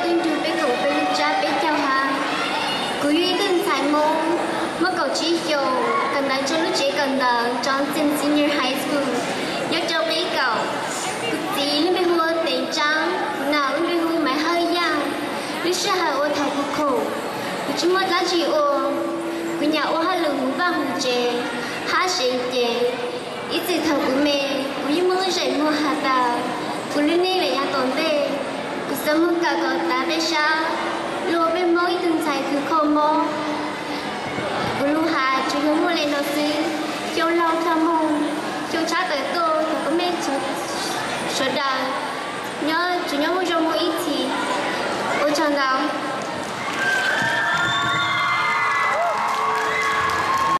Tej nrug peb koom peb lub tsab peb caug hab. Kuv yog ib tug ntxhais Moob, muaj kaum tsib xyoos, kawm ntawv rua lub tsev kawm ntawv Johnson Senior High School, nyob rau qib kaum. Kuv txiv lub npe hu ua Teev Tsaab, kuv nam lub npe hu ua Maiv Hawj Yaaj. Lub sij hawm uas thaum kuv khoom, kuv tsi muaj dlaab tsi ua, kuv nyam ua hauj lwm huv vaaj huv tsev hab seev cev. Ib txwm thaum kuv me, kuv yeej muaj lub zeem muag has tas kuv lub neej lawm yav tom ntej, kuv xaav moog kawm kom tav peb sab, lug ua peb Moob ib tug ntxhais kws kho mob. Kuv lug has tsuas yog muaj le nuav xwb. Xyoo laug txug moog, xyoo tshab tawm tuaj, thov koj mej sawv daws nyob, tsuas nyob muaj zoo muaj ib txhis. Ua tsaug ntau.